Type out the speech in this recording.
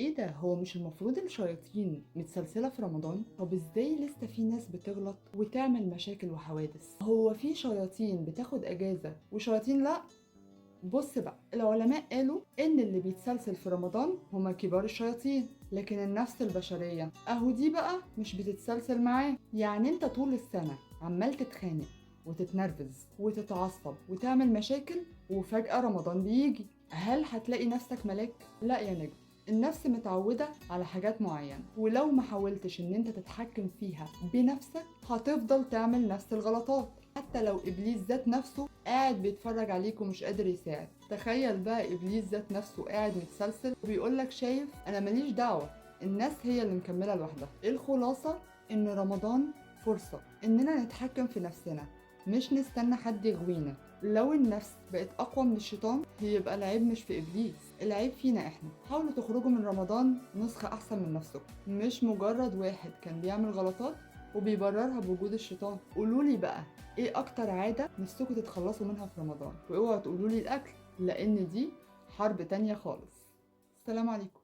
ايه ده؟ هو مش المفروض الشياطين متسلسلة في رمضان؟ طب ازاي لسه في ناس بتغلط وتعمل مشاكل وحوادث؟ هو في شياطين بتاخد اجازة وشياطين لا؟ بص بقى، العلماء قالوا ان اللي بيتسلسل في رمضان هما كبار الشياطين، لكن النفس البشرية اهو دي بقى مش بتتسلسل معاه. يعني انت طول السنة عمال تتخانق وتتنرفز وتتعصب وتعمل مشاكل، وفجأة رمضان بيجي، هل هتلاقي نفسك ملاك؟ لا يا نجم. النفس متعودة على حاجات معينة، ولو ما حاولتش ان انت تتحكم فيها بنفسك هتفضل تعمل نفس الغلطات، حتى لو ابليس ذات نفسه قاعد بيتفرج عليك ومش قادر يساعد. تخيل بقى ابليس ذات نفسه قاعد متسلسل وبيقولك شايف انا ماليش دعوة، الناس هي اللي مكملة لوحدها. الخلاصة ان رمضان فرصة اننا نتحكم في نفسنا، مش نستنى حد يغوينا. لو النفس بقت أقوى من الشيطان يبقى العيب مش في إبليس، العيب فينا إحنا. حاولوا تخرجوا من رمضان نسخة أحسن من نفسكم، مش مجرد واحد كان بيعمل غلطات وبيبررها بوجود الشيطان. قولولي بقى إيه أكتر عادة نفسكم تتخلصوا منها في رمضان؟ واوعوا تقولولي الأكل، لأن دي حرب تانية خالص. السلام عليكم.